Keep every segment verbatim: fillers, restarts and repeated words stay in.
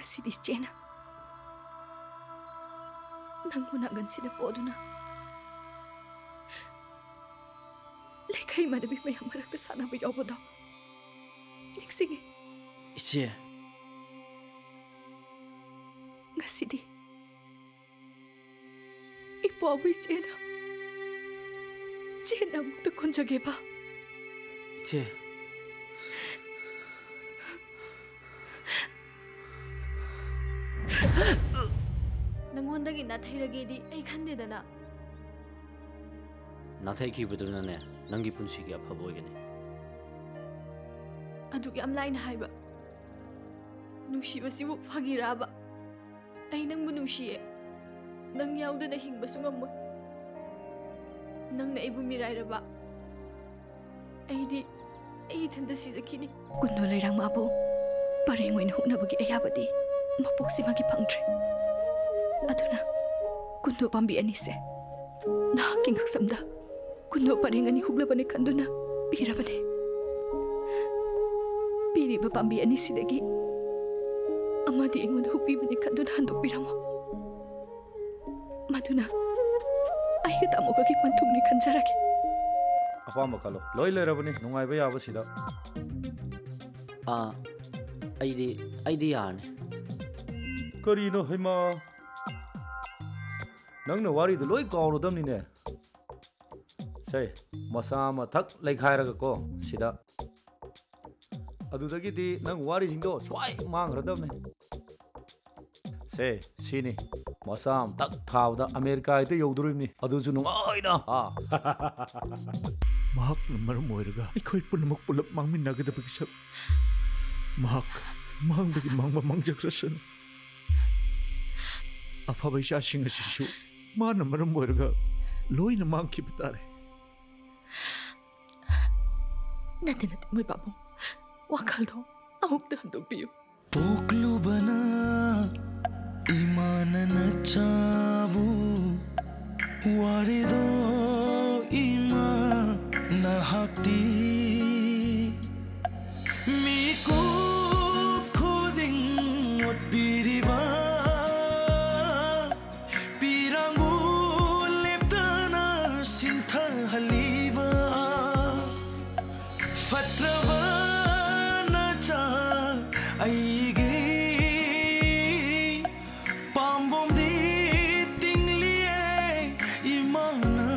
ꯉꯁꯤꯗꯤ ꯏꯆꯦꯅ ꯅꯪꯕꯨ ꯅꯪꯒꯟꯁꯤꯗ ꯄꯣꯗꯨꯅ ꯂꯩꯀꯥꯏ ꯏꯃꯥꯟꯅꯕꯤ ꯃꯌꯥꯝ ꯃꯔꯛꯇ ꯁꯥꯟꯅꯕ ꯌꯥꯎꯕꯗꯣ ꯅꯤꯡꯁꯤꯡꯉꯤ꯫ ꯏꯆꯦ꯫ ꯉꯁꯤꯗꯤ ꯏꯄ꯭ꯋꯥꯕꯨ ꯏꯆꯦꯅ ꯆꯦꯠꯅ ꯑꯃꯨꯛꯇ ꯀꯣꯟꯖꯒꯦꯕ꯫ ꯏꯆꯦ꯫ ꯅꯉꯣꯟꯗꯒꯤ ꯅꯥꯊꯩꯔꯒꯦꯗꯤ ꯑꯩ ꯈꯟꯗꯦꯗꯅ꯫ ꯅꯥꯊꯩꯈꯤꯕꯗꯨꯅꯅꯦ ꯅꯪꯒꯤ ꯄꯨꯟꯁꯤꯒꯤ ꯑꯐꯕ ꯑꯣꯏꯒꯅꯤ꯫ ꯑꯗꯨꯛ ꯌꯥꯝ ꯂꯥꯏꯅ ꯍꯥꯏꯕ ꯅꯨꯡꯁꯤꯕꯁꯤꯕꯨ ꯐꯥꯒꯤꯔꯥꯕ? ꯑꯩ ꯅꯪꯕꯨ ꯅꯨꯡꯁꯤꯌꯦ꯫ ꯅꯪ ꯌꯥꯎꯗꯅ ꯍꯤꯡꯕꯁꯨ ꯉꯝꯃꯣꯏ꯫ ꯅꯪꯅ ꯑꯩꯕꯨ ꯃꯤꯔꯥꯏꯔꯕ꯫ ꯑꯩꯗꯤ ꯑꯩ ꯏꯊꯟꯇ ꯁꯤꯖꯈꯤꯅꯤ꯫ ꯀꯨꯟꯗꯣ ꯂꯩꯔꯥꯡ ꯃꯥꯕꯨ ꯄꯔꯦꯡ ꯑꯣꯏꯅ ꯍꯨꯛꯅꯕꯒꯤ ꯑꯌꯥꯕꯗꯤ ꯃꯄꯣꯛꯁꯤꯃꯒꯤ ꯐꯪꯗ꯭ꯔꯦ꯫ ꯑꯗꯨꯅ ꯀꯨꯟꯗꯣ ꯄꯥꯝꯕꯤ ꯑꯅꯤꯁꯦ ꯅꯍꯥꯛꯀꯤ ꯉꯛꯁꯝꯗ ꯀꯨꯟꯗꯣ ꯄꯔꯦꯡ ꯑꯅꯤ ꯍꯨꯛꯂꯕꯅꯤ ꯈꯟꯗꯨꯅ ꯄꯤꯔꯕꯅꯤ꯫ ꯄꯤꯔꯤꯕ ꯄꯥꯝꯕꯤ ꯑꯅꯤꯁꯤꯗꯒꯤ ꯑꯃꯗꯤ ꯑꯩꯉꯣꯟꯗ ꯍꯨꯛꯄꯤꯕꯅꯤ ꯈꯟꯗꯨꯅ ꯍꯟꯗꯣꯛꯄꯤꯔꯝꯃꯣ꯫ ꯃꯗꯨꯅ ꯑꯩꯒ ꯇꯥꯃꯣꯒꯒꯤ ꯄꯟꯊꯨꯡꯅꯤ ꯈꯟꯖꯔꯒꯦ꯫ ꯑꯄꯥꯝꯕ ꯈꯜꯂꯣ, ꯂꯣꯏ ꯂꯩꯔꯕꯅꯤ ꯅꯨꯡꯉꯥꯏꯕ ꯌꯥꯕꯁꯤꯗ꯫ ꯑꯥ, ꯑꯩꯗꯤ ꯑꯩꯗꯤ ꯌꯥꯔꯅꯤ꯫ ꯀꯔꯤꯅꯣ ꯍꯩꯃꯥ? ꯅꯪꯅ ꯋꯥꯔꯤꯗꯣ ꯂꯣꯏ ꯀꯥꯎꯔꯗꯕꯅꯤꯅꯦ꯫ ꯁꯦ, ꯃꯆꯥ ꯑꯃ ꯊꯛ ꯂꯩꯈꯥꯏꯔꯒꯀꯣ ꯁꯤꯗ꯫ ꯑꯗꯨꯗꯒꯤꯗꯤ ꯅꯪ ꯋꯥꯔꯤꯁꯤꯡꯗꯣ ꯁ꯭ꯋꯥꯏ ꯃꯥꯡꯈ꯭ꯔꯗꯕꯅꯤ꯫ ꯁꯦ, ꯁꯤꯅꯤ꯫ ꯃꯆꯥ ꯑꯃ ꯊꯛ ꯊꯥꯕꯗ ꯑꯃꯦꯔꯤꯀꯥ ꯍꯦꯛꯇ ꯌꯧꯗꯣꯔꯤꯕꯅꯤ꯫ ꯑꯗꯨꯁꯨ ꯅꯨꯡꯉꯥꯏꯅ꯫ ꯑꯥ꯫ ꯃꯍꯥꯛꯅ ꯃꯔꯝ ꯑꯣꯏꯔꯒ ꯑꯩꯈꯣꯏ ꯄꯨꯝꯅꯃꯛ ꯄꯨꯂꯞ ꯃꯥꯡꯃꯤꯟꯅꯒꯗꯕꯒꯤ ꯁꯔꯨꯛ ꯃꯍꯥꯛ ꯃꯥꯡꯕꯒꯤ ꯃꯥꯡꯕ ꯃꯥꯡꯖꯈ꯭ꯔꯁꯅꯨ꯫ ꯑꯐꯕ ꯏꯆꯥꯁꯤꯡ ꯑꯁꯤꯁꯨ ꯃꯥꯅ ꯃꯔꯝ ꯑꯣꯏꯔꯒ ꯂꯣꯏꯅ ꯃꯥꯡꯈꯤꯕ ꯇꯥꯔꯦ꯫ ꯅꯠꯇꯦ, ꯅꯠꯇꯦ, ꯃꯣꯏ ꯄꯥꯕꯨꯡ, ꯋꯥꯈꯜꯗꯣ ꯑꯃꯨꯛꯇ ꯍꯟꯗꯣꯛꯄꯤꯌꯨ꯫ ꯄꯣꯛꯂꯨꯕꯅ ꯏꯃꯥꯅ ꯅꯆꯥꯕꯨ ꯋꯥꯔꯦꯗꯣ ꯏꯃꯥ ꯅꯍꯥꯛꯇꯤ ꯃꯤꯀꯨꯞ ꯈꯨꯗꯤꯡ ꯄꯤꯔꯤꯕ ꯄꯤꯔꯥꯡꯕꯨ ꯂꯦꯞꯇꯅ ꯁꯤꯟꯊꯍꯜꯂꯤꯕ ꯐꯠꯇ꯭ꯔꯕ ꯅꯆꯥ ꯑꯩꯒꯤ ꯄꯥꯝꯕꯣꯝꯗꯤ ꯇꯤꯡꯂꯤꯌꯦ ꯏꯃꯥꯅ꯫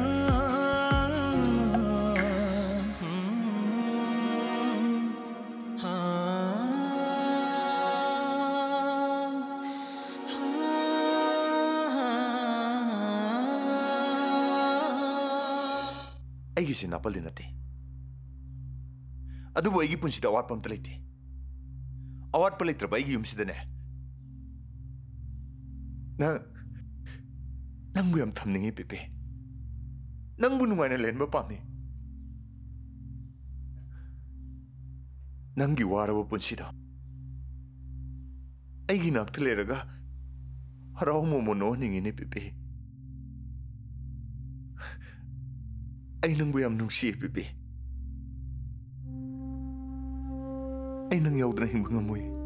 ꯑꯩꯒꯤꯁꯤ ꯅꯥꯄꯜꯗꯤ ꯅꯠꯇꯦ, ꯑꯗꯨꯕꯨ ꯑꯩꯒꯤ ꯄꯨꯟꯁꯤꯗ ꯑꯋꯥꯠꯄ ꯑꯝꯇ ꯂꯩꯇꯦ꯫ ꯑꯋꯥꯠꯄ ꯂꯩꯇ꯭ꯔꯕ ꯑꯩꯒꯤ ꯌꯨꯝꯁꯤꯗꯅꯦ, ꯅꯪ, ꯅꯪꯕꯨ ꯌꯥꯝ ꯊꯝꯅꯤꯡꯉꯤ, ꯄꯦꯄꯦ꯫ ꯅꯪꯕꯨ ꯅꯨꯡꯉꯥꯏꯅ ꯂꯩꯍꯟꯕ ꯄꯥꯝꯃꯤ꯫ ꯅꯪꯒꯤ ꯋꯥꯔꯕ ꯄꯨꯟꯁꯤꯗꯣ ꯑꯩꯒꯤ ꯅꯥꯛꯇ ꯂꯩꯔꯒ ꯍꯔꯥꯎ ꯃꯣꯃꯣꯟ ꯅꯣꯛꯍꯟꯅꯤꯡꯉꯤꯅꯦ, ꯄꯦꯄꯦ꯫ ꯑꯩ ꯅꯪꯕꯨ ꯌꯥꯝ ꯅꯨꯡꯁꯤꯌꯦ, ꯄꯦꯄꯦ꯫ ꯑꯩ ꯅꯪ ꯌꯥꯎꯗꯅ ꯍꯤꯡꯕ ꯉꯝꯃꯣꯏ꯫